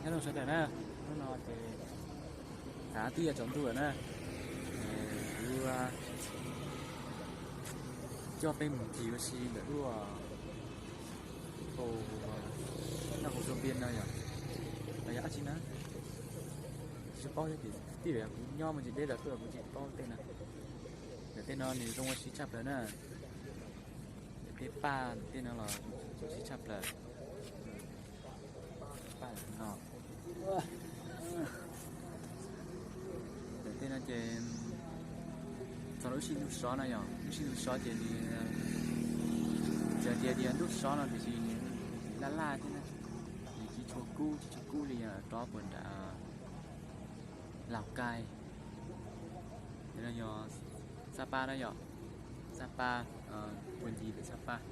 Hello sawv daws na, hnub no ces tav twb yuav tsaus ntuj lawm na, kuv coj peb mus ncig ua si ntawm lub hauv, noj hauv Xuas Npias no yom, los yog dab tsi na, tsis paub thiab. Tib vim kuv nyob mus ntsis deb lawm xwb kuv tsis paub tej no. Ntawm tej no nws zoo ua si tshaj plaws na, ntawm tej paj ntawm tej no los zoo ua si tshaj plaws. Paj no, ntawm tej no ces txog lub sij ntub sov no yom, lub sij ntub sov ces nws, txawm tias tias ntub sov no tiam sis nws laj laj thiab na, nws tsis tshua kub tsis tshua kub li rov puag nram Lauj Kaim. Yog Xab Pab na yom, Xab Pab, puag ncig pem Xab Pab.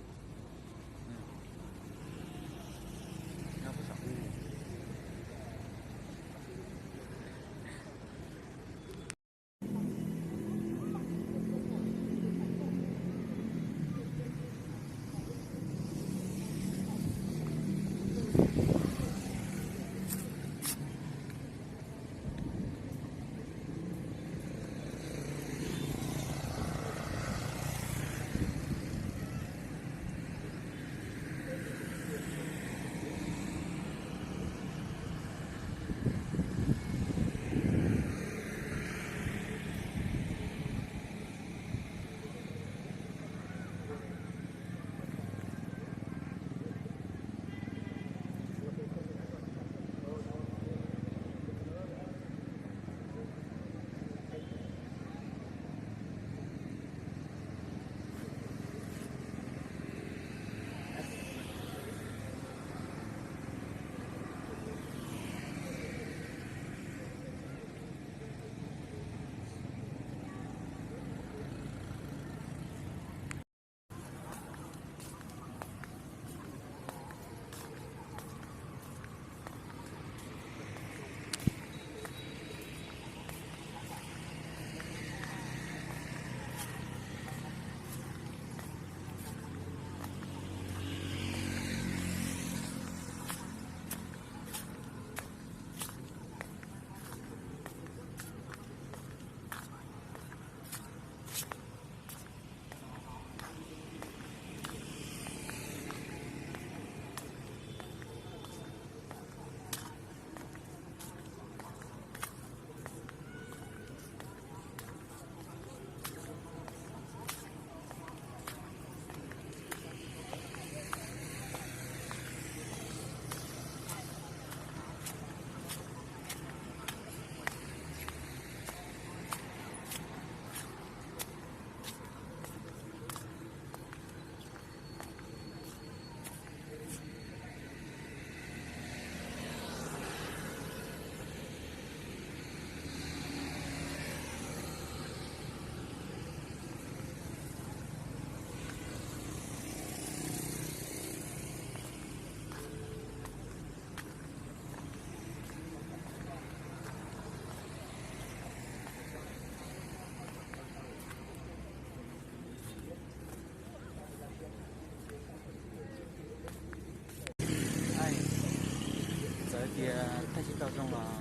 Txawm tias thaij tsis tau zoo los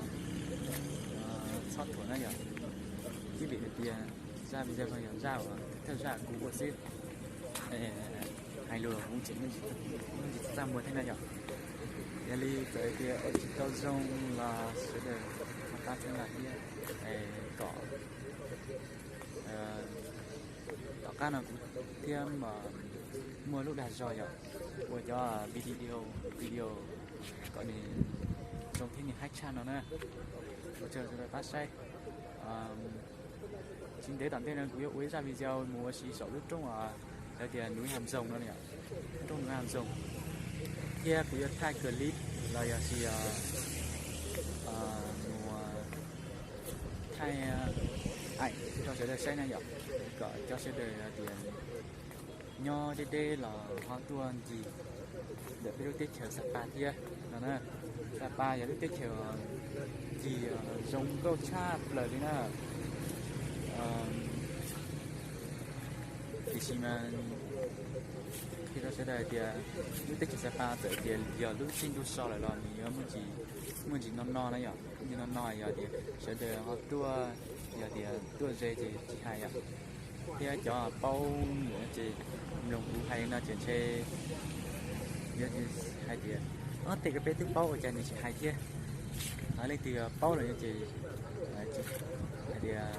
txhob thuam na yom, ib vim hais tias zaj video no yog zaj uas thawj zaj kuv ua xwb, hais lus kuv tseem tsis txaj muag thiab na yom. Yog li txawm tias ua tsis tau zoo los sawv daws ho pab txhawb nqa thiab, kom tom qab no kuv thiaj muaj lub dag zog yom, ua cov video, video kom nws zoo thiab nws haib tshaj no na. Ua tsaug rau sawv daws pab saib. Tsis ntev tom ntej no kuv yuav ua ib zaj video mus ua si saum lub roob uas lawv tias Núi Hàm Rồng no, lub roob Núi Hàm Rồng, thiab kuv yuav thaij clip los yog tias mus thaij aim rau sawv daws saib na yom, kom cov sawv daws tias nyob deb deb los ho tuaj ncig ntawm peb lub teb chaws Sapa thiab no na. Sapa yog lub teb chaws ncig zoo nkauj tshaj plaws li na. Tiam sis mas Qhia rau sawv daws hais tias lub teb chaws Xab Pas txawm tias yog lub caij ntuj so lawm los nws yuav muaj ntsis no no na yom, muaj ntsis no no yog tias sawv daws ho tuaj, yog tias tuaj ze ces tsis hais yom. Thiab cov paub lawm ces mloog kuv hais no ces ntshe yog hais tias, ob, tej ko peb twb paub ua cas nws tsis hais thiab. Leej twg paub lawm ces hais tias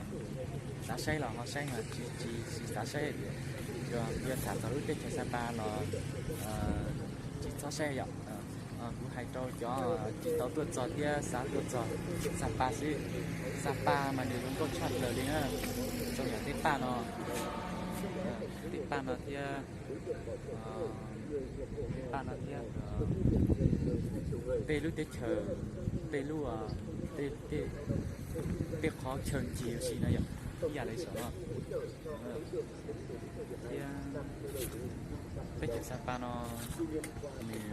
xav saib los ho saib, tsis, tsis xav saib tias yog tham txog lub teb chaws Xab Pas los tsis txhob saib yom. Kuv hais rau cov tsis tau tuaj txog thiab xav tuaj txog Xab Pas xwb. Xab Pas mas nws zoo nkauj tshaj plaws li na. Zoo yam tej paj no, tej paj no thiab, tej paj no thiab tej lub teb chaws, tej lub, tej qhov chaw ncig ua si no yom, ib yam li saum no. Thiab teb chaws Xab Pas no nws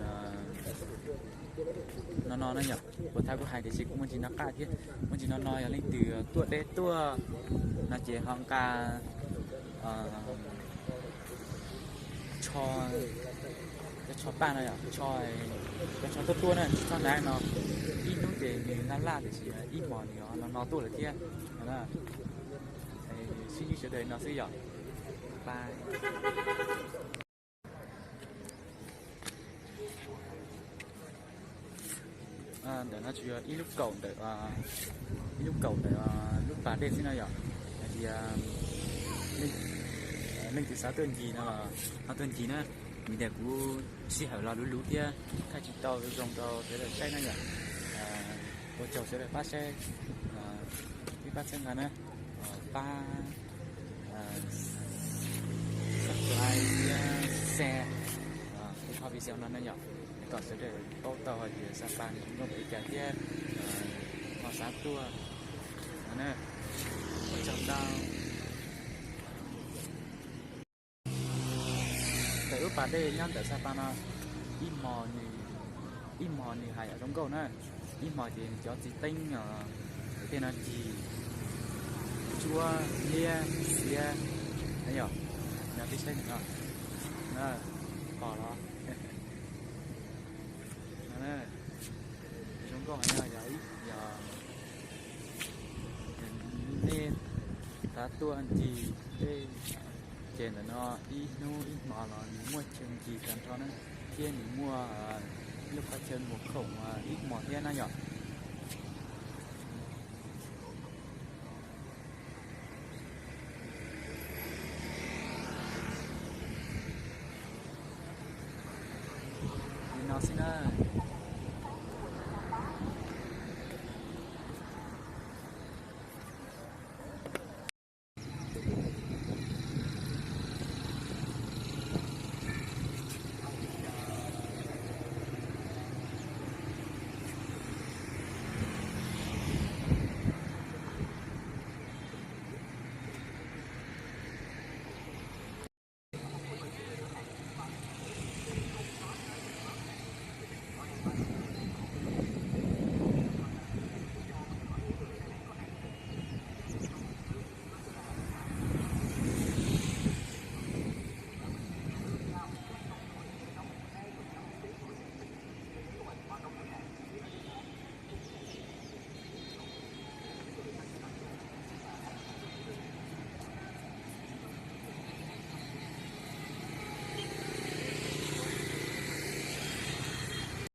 no no na yom, kuv thov kuv hais tiam sis kuv muaj ntsis no qaj thiab, muaj ntsis no no yog leej twg tuaj deb tuaj no ces ho nqa tsho, cov tsho paj no yom, cov tsho tuaj tuaj na, tsis txhob hnav no, ib hnub ces nws laj laj tiam sis ib hmos nws no no tuaj lawm thiab no. Sib ntsib sawv daws no xwb yom. Ntawm no tsuas yog ib lub kaum ntawm, ib lub kaum ntawm lub pas dej xwb no yom. Hais tias leej twg xav tuaj ncig no los ho tuaj ncig na, vim tias kuv sij hawm los luv luv thiab thaij tsis tau zoo rau sawv daws saib na yom. Ua tsaug sawv daws pab saib, peb pab txhawb nqa na, pab subscribe thiab share tej qhov video no na yom, kom sawv daws paub tau hais tias Xab Pas nws zoo nkauj npaum li cas thiab ho xav tuaj. Ua tsaug ntau. Ntawm lub pas dej nyob ntawm Xab Pas no, ib hmos nws, ib hmos nws hais zoo nkauj na. Ib hmos ces cov txiv teeb tej no ncig, tsuab, liab, xiav, yog, no peb saib no, pom los, zoo nkauj heev no yog, yog nej xav tuaj ncig tej ces ntawm no ib hnub ib hmos los nws muaj chaw ncig tag nrho na, thiab nws muaj lub qhov chaw mus khoom ib hmos thiab na yom.